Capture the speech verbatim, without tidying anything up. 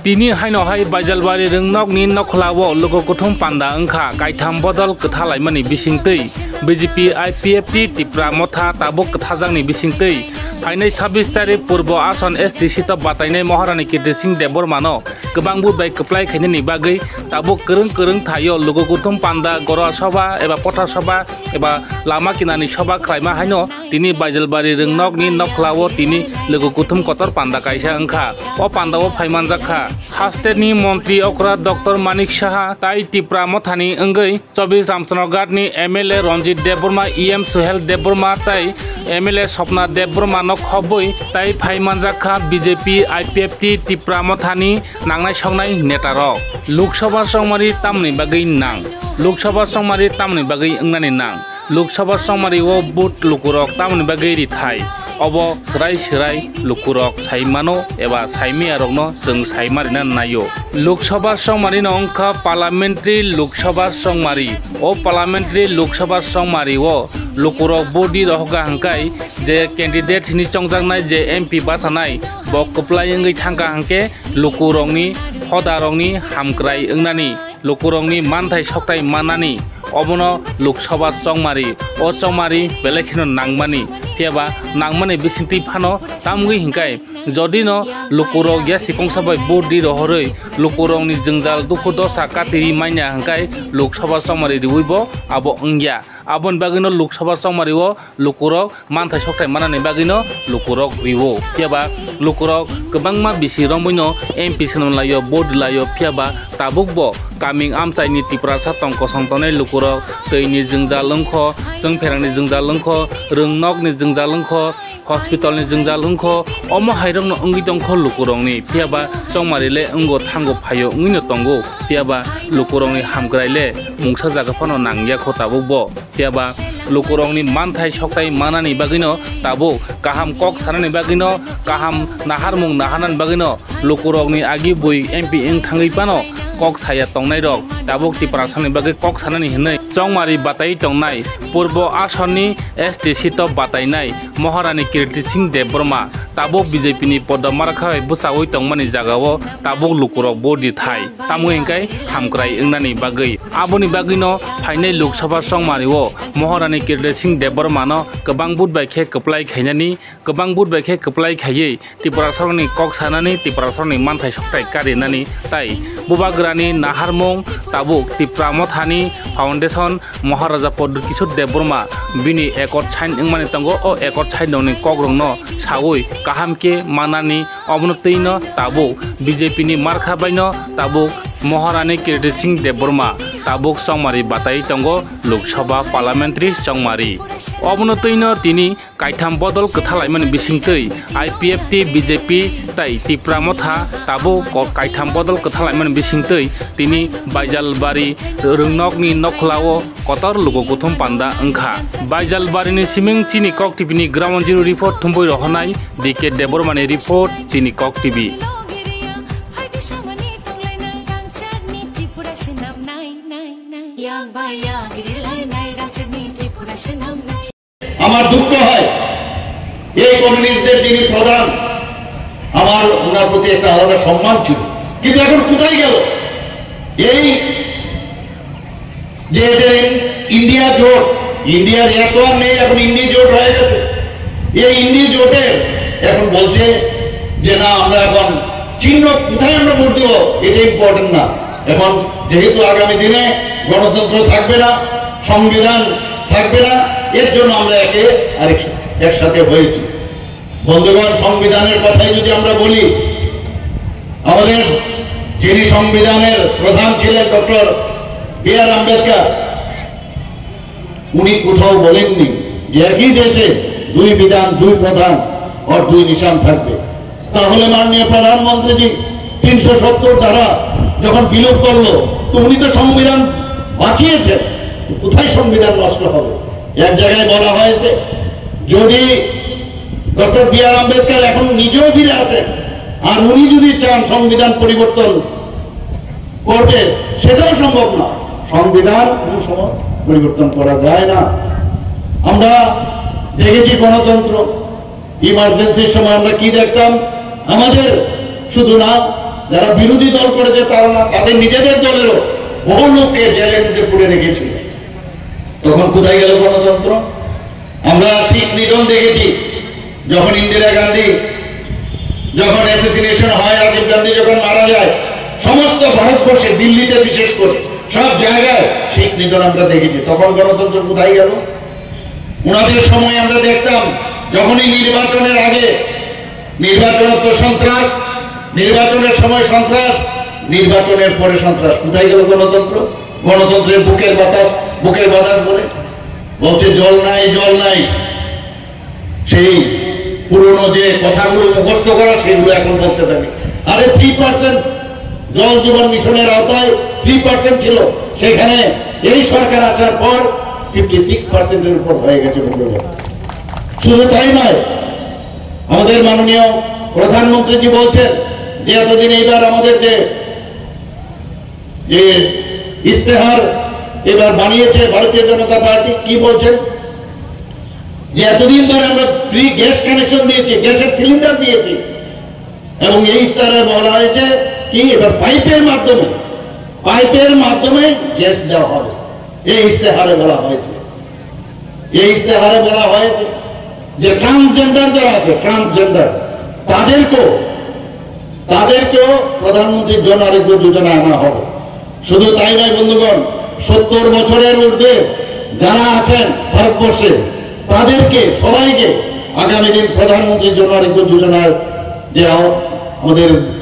Tini haino hai Baijalbari Rwngnokni nokhla o luku kuthum panda wngkha, kaitham bodol kwthalaimani bisingtwi B J P I P F T Tipra Motha tabuk kwthajakni bisingtwi phainai sabbish tarik Purbo Ason S T seat o batainai Maharani Kirti Singh Debbarmano kwbang vote bai kwplai khainani bagwi tabuk kwrwng kwrwng thaio luku kuthum panda, goro soba eba potha soba eba lama kinani soba khlaima haino tini Baijalbari Rwngnokni nokhla o tini luku kuthum kotor panda kaisa wngkha. O panda o phai manjak kha. Hasteni montri okra Doctor Manik Saha tai Tipra Mothani wngwi chobbish Ramchandraghat ni M L A Ranjit Debbarma, E M Suhel Debbarma tai M L A Swapna Debbarma no khobwi tai phai manjak kha B J P I P F T Tipra Mothani nangnai songnai neta rok. Lok Sabha chongmari tamni bagwi nang? Lok Sabha chongmari tamni bagwi wngnani nang? Lok Sabha chongmari o vote lukurok tamni bagwi rithai? Obo swrai swrai lukurok sai mano eba sai maya rokno chwng sai ma rina naio. Lok Sabha chongmari no wngkha Parliamentary Lok Sabha chongmari. O Parliamentary Lok Sabha chongmari o lukurok vote di rohoga hwnkhe je candidate hini chongjaknai, je M P bachanai, bo kwplai wngwi thangkha hwnkhe lukurokni hodarokni hamkrai wngnani, lukurokni manthai sokthai mannani, obono Lok Sabha chongmari. O chongmari belai kheno nangmani, phiyaba nangmani bisingtwi phano tamgwi hwnkhe jodi no lukurok ya sikongsa bai vote di rohorwi lukurokni jwngjal dukhu dosa katiri manya hwnkhe Lok Sabha chongmari riwi bo abo wngya. Aboni bagwino Lok Sabha chongmari o lukurok manthai sokthai manani bagwino lukurok rio. Phiyaba lukurok kwbangma bisi romwino M P swnam laio, vote laio, phiyaba tabuk bo kaming amchaini Tiprasa tong kosong tongnai lukurok twini jwngjal wngkho, chwngpherangni jwngjal wngkho, rwngnokni jwngjal wngkho, hospitalni jwngjal wngkho, omo hairokno wngwi tongkho lukurokni. Phiyaba chongmari le wngo thango phaio wngwino tongo, phiyaba lukurokni hamkrai le mungsa jaga phano nangya kho tabuk bo. Phiyaba lukurokni manthai sokthai manani bagwino tabuk kaham kok sanani bagwino, kaham naharmung naharnani bagwino lukurokni agi bui M P wng thangwi phano kok saya tongnairok tabuk Tiprasani bagwi kok sanani hwnwi chongmari batai tongnai Purbo Asonni S T seat o batainai Maharani Kirti Singh Debbarma tabuk B J P ni podo markha bai bwchaui tongmani jagao tabuk lukurok vote di thai, tamo hwnkhe hamkrai wngnani bagwi. Aboni bagwino phainai Lok Sabha chongmari o Maharani Kirti Singh Debbarma no kwbang vote bai khe kwplai khainani, kwbang vote bai khe kwplai khaiwi Tiprasarokni kok sanani, Tiprasarokni manthai sokthai karinani tai Bubagrani naharmung tabuk Tipra Mothani Foundation Maharaja Pradyut Kishore Debbarma bini accord sign wngmani tongo. O accord sign rokni kokrokno saui kaham khe manani, omono twino tabuk B J P ni markha baino tabuk Maharani Kirti Singh Debbarma tabuk chongmari batai tongo, Lok Sabha Parliamentary chongmari. Omono twino tini kaitham bodol kwthalaimani bisingtwi I P F T, B J P tai Tipra Motha tabuk ko-, kaitham bodol kwthalaimani bisingtwi tini Baijalbari Rwngnokni nokhla o kotor luku kuthum panda wngkha. Baijalbarini siming chini Kok T V ni Ground Zero report thumbui rohornai D K Debbarmani report, chini Kok T V. Yang ba yang rilai nai rajni Tripura senam nai. আমার দুঃখ হয়, এই কমিউনিস্টদের যিনি প্রধান, আমার ওনার প্রতি একটা আলাদা সম্মান ছিল, কিন্তু এখন কোথায় গেল? এই যে এদের ইন-, ইন্ডিয়া জোট, ইন্ডিয়ার এ তো আর নেই, এখন ইন্ডি জোট হয়ে গেছে। এই ইন্ডি জোটের এখন বলছে যে না, আমরা এখন চিহ্ন কোথায় আমরা ভোট দিব, এটা ইম্পর্টেন্ট না। এখন যেহেতু আগামী দিনে গণতন্ত্র থাকবে না, সংবিধান থাকবে না, এর জন্য আমরা একে আরেক, একসাথে হয়েছি। বন্ধুগণ, সংবিধানের কথাই যদি আমরা বলি, আমাদের যিনি সংবিধানের প্রধান ছিলেন ডক্টর বি আর আম্বেদকর, উনি কোথাও বলেননি যে একই দেশে দুই বিধান, দুই প্রধান আর দুই নিশান থাকবে। তাহলে মাননীয় প্রধানমন্ত্রীজি তিনশো সত্তর ধারা যখন বিলোপ করলো, তো উনি তো সংবিধান বাঁচিয়েছেন, তো কোথায় সংবিধান নষ্ট হবে? এক জায়গায় বলা হয়েছে, যদি ডক্টর বি আর আম্বেদকর এখন নিজেও ফিরে আসেন আর উনি যদি চান সংবিধান পরিবর্তন করবে, সেটাও সম্ভব না। সংবিধান কোনো সময় পরিবর্তন করা যায় না। আমরা দেখেছি গণতন্ত্র, ইমার্জেন্সির সময় আমরা কি দেখতাম? আমাদের শুধু না, যারা বিরোধী দল করেছে তারা না, তাদের নিজেদের দলেরও বহু লোককে জেলের মধ্যে পুরে রেখেছিল। তখন কোথায় গেল গণতন্ত্র? আমরা শিখ নিধন দেখেছি, যখন ইন্দিরা গান্ধী যখন অ্যাসেসিনেশন হয়, রাজীব গান্ধী যখন মারা যায়, সমস্ত ভারতবর্ষে, দিল্লিতে বিশেষ করে, সব জায়গায় শিখ নিধন আমরা দেখেছি। তখন গণতন্ত্র কোথায় গেল? ওনাদের সময় আমরা দেখতাম, যখনই নির্বাচনের আগে, নির্বাচনের তো সন্ত্রাস, নির্বাচনের সময় সন্ত্রাস, নির্বাচনের পরে সন্ত্রাস। কোথায় গেল গণতন্ত্র? গণতন্ত্রের বুকের বাতাস, বুকের বাতাস বলে বলছে, "জল নাই, জল নাই।" সেই পুরনো যে কথাগুলো মুখস্থ করা, সেগুলো এখন বলতে থাকে। আরে, থ্রি পার্সেন্ট জল জীবন মিশনের আওতায় থ্রি পার্সেন্ট ছিল, সেখানে এই সরকার আসার পর ফিফটি সিক্স পার্সেন্টের উপর হয়ে গেছে, বন্ধুগণ। শুধু তাই নয়, আমাদের মাননীয় প্রধানমন্ত্রীজি বলছেন যে এতদিন এইবার আমাদের যে, যে ইস্তেহার এবার বানিয়েছে ভারতীয় জনতা পার্টি, কি বলছেন যে এতদিন ধরে আমরা ফ্রি গ্যাস কানেকশন দিয়েছি, গ্যাসের সিলিন্ডার দিয়েছি, এবং এই ইস্তেহারে বলা হয়েছে কি এবার পাইপের মাধ্যমে, পাইপের মাধ্যমে গ্যাস দেওয়া হবে, এই ইস্তেহারে বলা হয়েছে। এই ইস্তেহারে বলা হয়েছে যে ট্রান্সজেন্ডার যারা আছে, ট্রান্সজেন্ডার, তাদেরকেও, তাদেরকেও প্রধানমন্ত্রী জন আরোগ্য যোজনা আনা হবে। শুধু তাই নয় বন্ধুগণ, সত্তর বছরের ঊর্ধ্বে যারা আছেন ভারতবর্ষে, তাদেরকে সবাইকে আগামী দিন প্রধানমন্ত্রী জন আরোগ্য যোজনার যে আ-, আমাদের